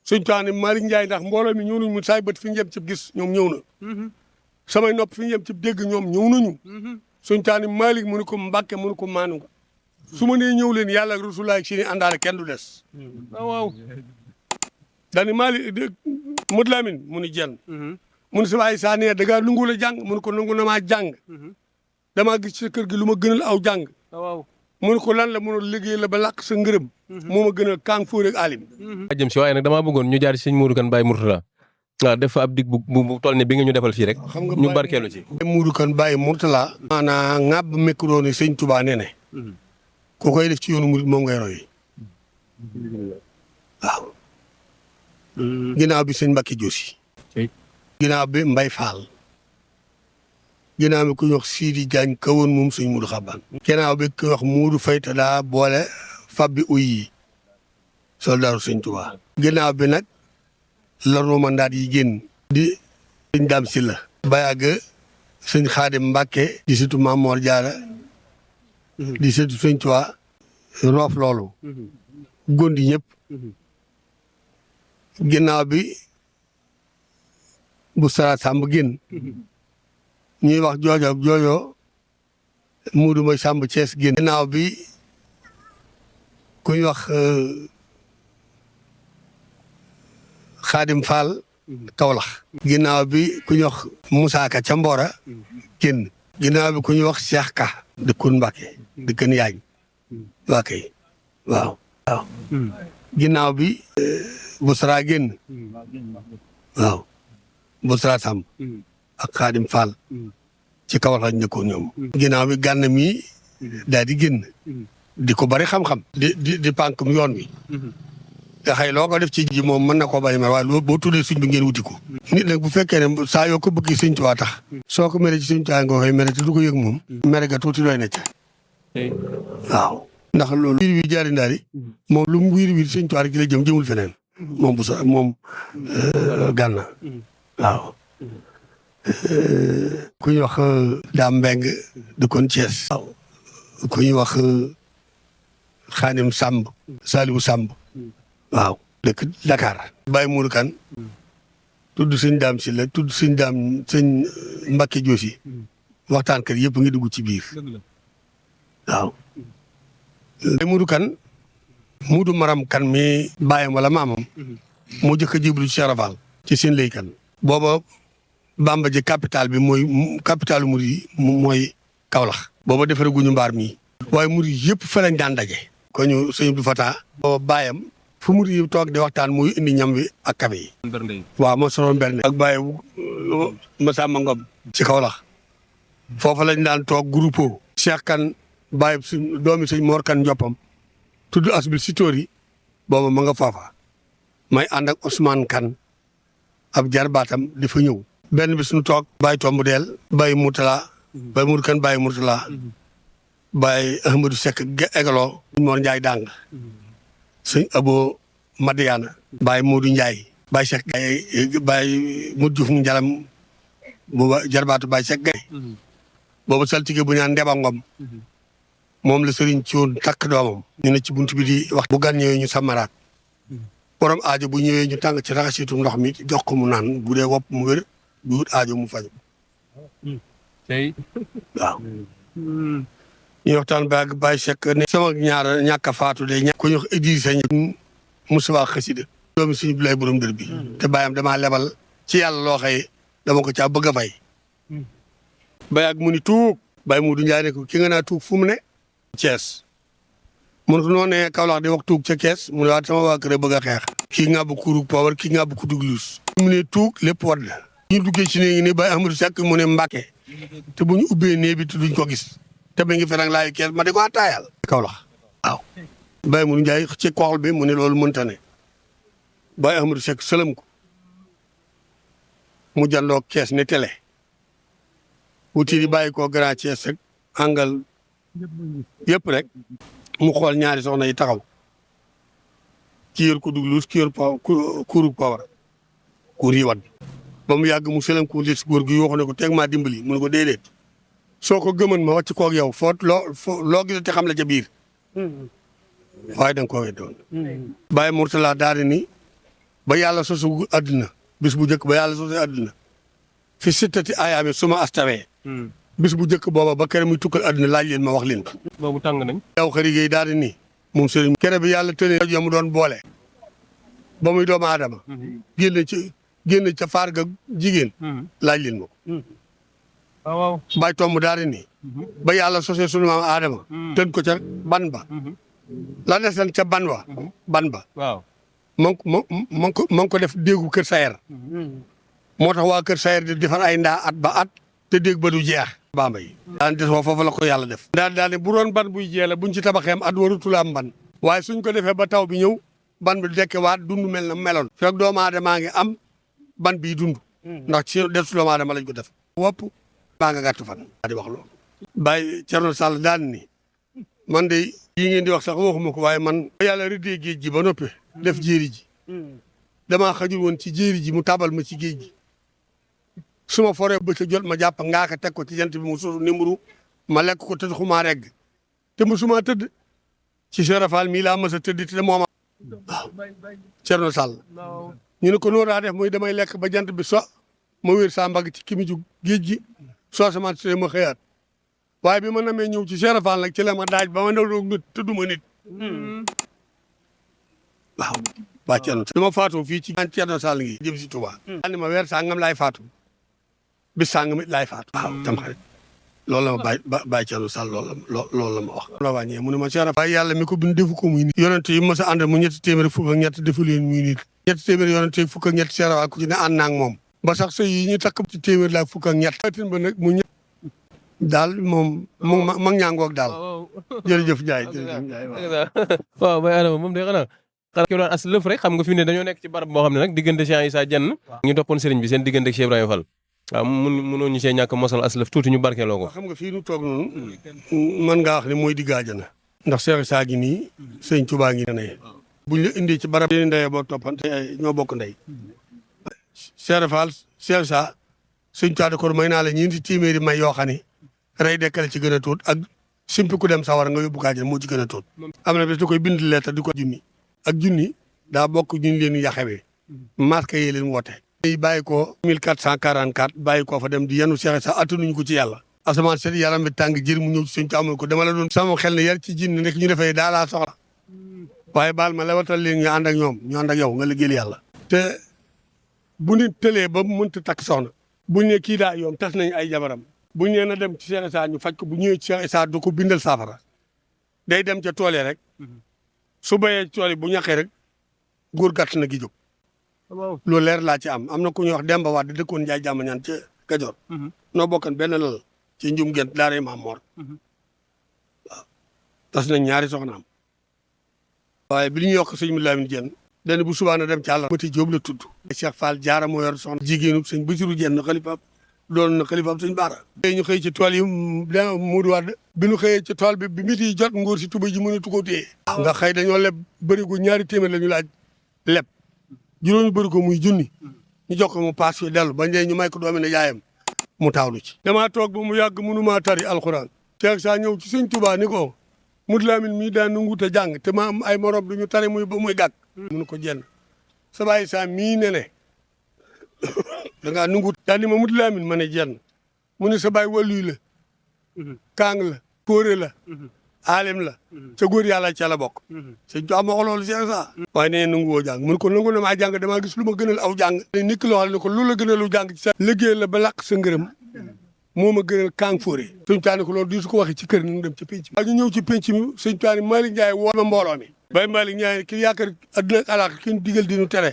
suñ taani Malick Ndiaye ndax mbooloo mi ñëw nañu mu saay bët fi ñu yem ci gis ñoom ñëw na samay nopp fi ñu yem ci dégg ñoom ñëw nañu suñ taani Malick mu ne ko Mbàkke mu ne ko maanu nga su ma nee ñëw leen yàlla ak Rasulaay si ni àndaale kenn du des waaw daani Malick Modou Lamine mu ni jenn mu ne sa waay saa nee da ngaa nangu la jàng mu ne ko nangu na maa jàng damaa gis sa kër gi lu ma gënal aw jàng mu ne ko lan la mënul liggéey la ba làq sa ngërëm moo ma gënal kaang fóor ak alim jëm si waaye nag damaa bëggoon ñu jaar ci sëñ Modou Kane Baye Mourtala waaw def fa ab dig bu toll ne bi nga ñu defal fii rek ñu barkeelu ci Modou Kane Baye Mourtala maanaa ŋàbb micro ni sëñ Touba nee ne ku koy def ci yoonu murid moom ngay roy waaw ginnaaw bi sëñ Mbacke Diosi ginnaaw bi Mbaye Fall ginnaaw bi ku ñuy wax Sidi Diagne kawoon moom sëñ Modou Xaban ginnaaw bi ku ñuy wax Modou Faye te daa boole fab bi uy yi soldaaru sëñ Touba ginnaaw bi nag la romandaat yi génn di sëñ Dame Sylla ba yàgg sëñ Xaadim Mbàkke di surtout Maam Mor Jaara di surtout sëñ Touba roof loolu gondi ñëpp ginnaaw bi bu sara sàmb génn ñuy wax joojo ak joojo Muudu mooy sàmb Cees génn ginnaaw bi ku ñuy wax Xaadim Fall Kawlax ginnaaw bi ku ñuy wax Moussa Ka ca Mbora génn ginnaaw bi ku ñuy wax Cheikh Ka dëkkoon Mbàkke dëkkan Yaañ waa kay waaw ginnaaw bi Busra génn waaw Busra Samb ak Xaadim Fall ci Kawlax lañ nekkoon ñoom ginnaaw bi Gànna mi daal di génn di ko bari xam-xam di pànkum yoon wi nga xëy loo ko def ci ji moom mën na koo bañ a waaye loolu boo tuddee suñ bi ngeen wuti ko nit nag bu fekkee ne saa yoo ko bëgg sëñ Tuubaa tax soo ko mere ci sëñ Tuubaa nga koy mere te du ko yëg moom mere ga tuuti doy na ca waaw ndax loolu wiir wi jaari ndaari moom lu mu wiir wiir sëñ Tuubaa rek ci la jëmul feneen moom bu sa moom Gànna waaw ku ñuy wax Daam Mbeng dëkkoon Thiès waaw ku ñuy wax Xaadim Samb Saliou Samb waaw dëkk Dakar Baye Modou Kane tudd sëñ Dame Sylla tudd sëñ Mbacke Diosi waxtaan kat yëpp ngi dugg ci biir waaw Baye Modou Kane Modou Maram Kane mi bàyyam wala maamam moo jëkk a jébbalu ci Cheikh Rafal ci seen lay kan booba Bamba ji capital bi mooy capitalu murid yi mooy Kaolack booba defare guñu mbaar mi waaye murid yëpp fa lañ daan daje ko ñu sëñ Abdou Fatah booba bàyyam fu mu di toog di waxtaan muy indi ñam wi ak kafe yi. waaw moo soroon berne ak bàyyi Masamba Ngom ci Kaolack foofa lañ daan toog groupe Cheikh Kane bàyyi suñ doomi suñ Mor Kane Njoppam tudd asbil si tóor yi booba ma nga foofa may ànd ak Ousmane Kane ab jarbaatam di fa ñëw benn bi suñu toog bàyyi tomb deel bàyyi Mourtala bàyyi Modou Kane bàyyi Mourtala bàyyi Ahmadou Seck Egalo Mor Ndiaye dàng sëñ Abo Madiana Baye Modou Ndiaye Baye Cheikh Gaye Baye Modou Diouf Njalam booba jarbaatu Baye Cheikh Gaye booba saltige bu ñaan Ndeba Ngom moom la sëriñ ci woon takk doomam ñu ne ci bunt bi di wax bu gan ñëwee ñu samaraat borom aajo bu ñëwee ñu tàng ci raxasitu ndox mi jox ko mu naan bu dee wopp mu wér bu wut aajo mu faju waaw ñu waxtaan ba ak Baye Cheikh ne sama ñàkk a faatu de ku ñu wax Idrissa Moussa xasida doomi suñu bi lay borom dër bi te bàyyam damaa lebal ci yàlla loo xëy dama ko caa bëgg a fay Baye ak mu ni tuug Baye Modou Ndiaye ne ko ki nga naa tuug fu mu ne Thiès mun ko noonu ne Kaolack di wax tuug ca Kees mu ne waa sama waa kër bëgg a xeex kii nga bu kurug poobar kii nga bu ku dugluus mu ne tuug lépp wadd ñu duggee ci néegi ne Baye Amadou Seck mu ne Mbàkke te bu ñu ubbee nee bi te duñ ko gis te ba ngi ferang laayu Kees ma di ko attaayal Kaolack waaw Baye Modou Ndiaye ci koxal bi mu ne loolu mënta ne Baye Amadou Seck sëlëm ko mu jàlloo Kees ne télé wuti di bàyyi ko Grand Thiès rek àngal yëpp rek mu xool ñaari soxna yi taxaw ki yor ko dugluus ki yor kuurug pawar kuur yi wat ba mu yàgg mu sëlëm ko lis góor gi yoo ne ko teg maa dimbali mu ne ko déedéet soo ko gëmën ma wàcc koog yow loo gis te xam la ca biir waaye da nga koo weddoon Baye Mourtala daal ni ba yàlla sosu àdduna bis bu njëkk ba yàlla sosu àdduna fi sittati ayaami suma astawee bis bu njëkk booba ba kere muy tukkal àdduna laaj leen ma wax leen ko. boobu tàng nañ. yow xëy na daal di nii moom sëriñ kere bi yàlla tënee rajo mu doon boole ba muy doomu aadama. génn ca faar ga jigéen. laaj leen ma ko. waaw. bàyyi tomb daal di nii. ba yàlla sosee sunu maam aadama. tën ko ca ban ba. la desan ca ban wa. ban ba. waaw. ma ngi ko def déggu kër Sayer. moo tax waa kër Sayer di defar ay ndaa at ba at te dégg ba du jeex. Bamba yi. daan des foofu la ko yàlla def. daal ne bu doon ban buy jee la buñ ci tabaxeem at warutul am ban. waaye suñ ko defee ba taw bi ñëw ban bi dekke waat dund mel na meloon. fekk doomu aadama ngi am ban bii dund. ndax ci des doomu aadama lañ ko def. wopp baa nga gàtt fan. di wax loolu. Baye Thierno Sall daan ni man de yi ngeen di wax sax waxuma ko waaye man. yàlla rëddee géej gi ba noppi. def jéeri ji. damaa xajul woon ci jéeri ji mu tabal ma ci géej gi. su ma foree ba ca jot ma jàpp ngaa ko teg ko ci jant bi mu suuf numéro ma lekk ko te xumaa regg te musuma tëdd ci Serafal mii laa mës a tëdd te mooma waaw Thierno Sall ñu ne ko noonu daa def muy damay lekk ba jant bi so ma wér saa mbagg ci kimi ju géej gi soo sama te ma xëyaat waaye bi ma namee ñëw ci Serafal nag ci la ma daaj ba ma ndaw nit tudduma nit waaw waa Thierno dama faatoo fii ci Thierno Sall ngi jëm si Touba andi ma weer sangam laay faatu bis sangam it laay faatu waaw tam xarit loolu la ma Baye Thierno Sall loolu la ma wax la wàññee mu ne ma Cheikh Baye yàlla mi ko bind defu ko muy nit yonente yi mas a ànd mu ñetti téeméer fukk ak ñett defu leen muy nit ñetti téeméer yonente yi fukk ak ñett Cheikh ku ci ne ànd naa ak moom ba sax sëy yi ñu takk ci téeméer laa fukk ak ñett tin ba nag mu ñett daal moom mu mag ñaangoog daal jërëjëf Ndiaye jërëjëf Ndiaye waaw Baye Adama moom day xanaa ki doon as lëf rek xam nga fi ne dañoo nekk ci barab boo xam ne nag diggante Cheikh Issa Diène ñu toppoon sëriñ bi seen diggante ak Cheikh Ibrahima Fall waaw mënoo ñu see ñàkk mosal as lëf tuuti ñu barkeeloo ko. xam nga fii nu toog noonu mën ngaa wax ne mooy digg àjjana ndax Cheikh Issa gi nii sëñ Touba ngi ne buñ la indee ci barab yéen ndey boo toppante ñoo bokk ndey Cheikh Fall Cheikh Issa sëñ Touba ko may naa la ñeenti téeméeri may yoo xam ne rey dekkale ci gën a tuut ak simpi ku dem sawar nga yóbbu ko àjjana moo ci gën a tuut am na bés da koy bind lettre di ko junni ak junni daa bokk ñu leen yaxewee masque yi leen woote yi bàyyi ko 1444 bàyyi ko fa dem di yenu Cheikh Issa attanuñu ko ci yàlla asamaan set yaram bi tàng jër mu ñëw ci suñ amul ko dama la doon sama xel ne yar ci jinni nekk ñu defee daa laa soxla waaye baal ma lewatal leen ñu ànd ak ñoom ñu ànd ak yow nga liggéeyal yàlla te bu nit tëlee ba mënta takk soxna buñ ne kii daa yoom tas nañ ay jabaram buñ nee na dem ci Cheikh Issa ñu faj ko bu ñëwee ci Cheikh Issa du ko bindal saafara day dem ca tool yi rek su bayee ci tool yi bu ñaqee rek góor gàtt na gi jóg loolu leer laa ci am na ku ñuy wax Demba Wade dëkkoon Njaay jàmm ñaan ca Kajoor noo bokkan benn lal ci njum gent daaree Maam Mor waaw tas nañ ñaari soxnaam waaye bi ñu yokk sëñ Lamine Diène den bu subaa na dem ci àll Mati Jóob la tudd Cheikh Fall Jaara moo yor soxna jigéenu sëñ Basiru Diène xalifaab doon na xalifaab sëñ Baara ñu xëy ci tool yi Muudu Wade bi ñu xëyee ci tool bi miti yi jot ngóor si tuba ji mënatu ko téye nga xëy dañoo leb bërigo ñaari téeméer la ñu laaj leb juróomi bërigo muy junni ñu jox ko mu paas fi dellu ba njëy ñu may ko doomi ne yaayam mu taawlu ci damaa toog ba mu yàgg mënumaa tari alxuraan Cheikh Issa ñëw ci sëñ Tuubaa ni ko Mudu Lamin mii daan nangu te jàng te ma am ay morom du ñu tari muy gàgg mënu ko jenn sa baay sa mii ne ne da ngaa nangu daal ni ma Mudu Lamin ma ne jenn mu ne sa baay wàlluy la kaang la kóore la aalim la ca góor yàlla ca la bokk sëñ Tuubaa ma wax loolu Cheikh Issa waaye nee nangu woo jàng mun ko nangu na maa jàng damaa gis lu ma gënal aw jàng nit ki loo xam ne ko loolu la gënal lu jàng ci sa liggéey la ba làq sa ngërëm moo ma gënal kaang fóore sëñ Tuubaa ko loolu di su ko waxee ci kër ni dem ci penc mi ñu ñëw ci penc mi sëñ Tuubaa Malick Ndiaye woo ma mbooloo mi Baye Malick Ndiaye ki yaakaar adduna ak alaaka ki ñu digal di ñu tere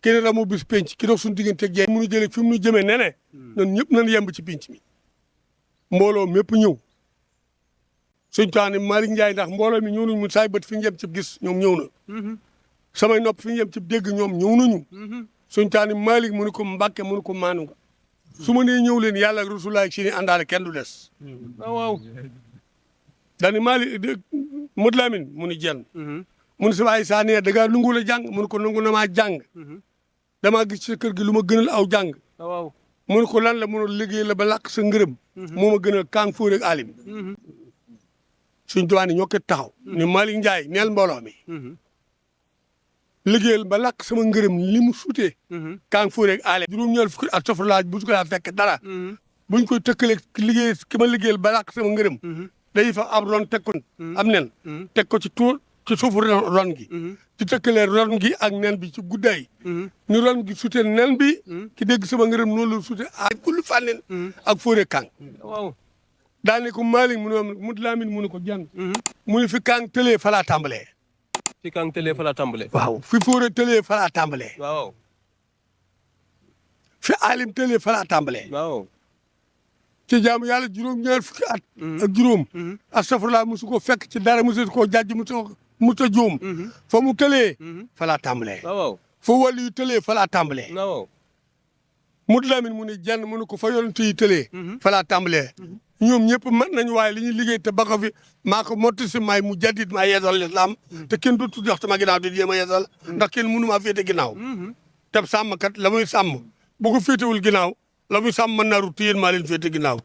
ki ne ramu bis penc ki dox suñu diggante ak jeex mu nu jëlee fi mu nu jëmee nene ñun ñëpp nañ yemb ci penc mi mbooloo mépp ñëw sëñ Tuubaa ne Malick Ndiaye ndax mbooloo mi ñëw nañu mun saay bët fi ñu yem ci gis ñoom ñëw na samay nopp fi ñu yem ci dégg ñoom ñëw nañu sëñ Tuubaa ne Malick mu ne ko Mbàkke mu ne ko maanu nga su ma nee ñëw leen yàlla ak Rasulaay si ni àndaale kenn du des waaw daani Malick Mudu Lamin mu ni jenn mu ne sa waay saa nee da ngaa nangu la jàng mu ne ko nangu na maa jàng damaa gis sa kër gi lu ma gënal aw jàng mu ne ko lan la mënul liggéey la ba làq sa ngërëm moo ma gënal kaang fóore ak alim suñ tuwaa ni ñoo ko taxaw ni Malick Ndiaye neel mbooloo mi liggéeyal ba làkk sama ngërëm li mu sutee kaa ngi fóoreeg aale juróom-ñaar fukki at sofrlaaj bu su ko daa fekk dara buñ koy tëkkaleeg liggéey ki ma liggéeyal ba làkk sama ngërëm day fa ab ron teg ko am nen teg ko ci suufu ron gi ci tëkkalee ron gi ak nen bi ci guddaay ni ron gi sutee nen bi ki dégg sama ngërëm noonu la sutee ay kullu fànnen ak fóoreeg kàng waaw daane ko Malick mu Lamine mu ne ko jan mu ne fi kàng tëlee fa laa tàmbalee fi kàng tëlee fa laa tàmbalee waaw fi fóore tëlee fa laa tàmbalee waaw fi alim tëlee fa laa tàmbalee waaw ci jaamu yàlla juróom-ñaar fukki at ak juróom astafurlaa musu ko fekk ci dara musu koo jàjj musu juum fa mu tëlee fa laa tàmbalee waaw fa wàllu yu tëlee fa laa tàmbalee waaw Modou Lamine mu ne jenn mu ne ko fa yonent yi tëlee fa laa tàmbalee ñoom ñëpp mën nañu waaye li ñuy liggéey te ba ko fi maa ko motti si maay mu jaddit maa yeesal lislaam te kenn du jox sama ginnaaw di jéem a yeesal ndax kenn mënu maa féete ginnaaw te sàmmkat la muy sàmm bu ko féetewul ginnaaw la muy sàmm mën naa rutti yéen maa leen féete ginnaaw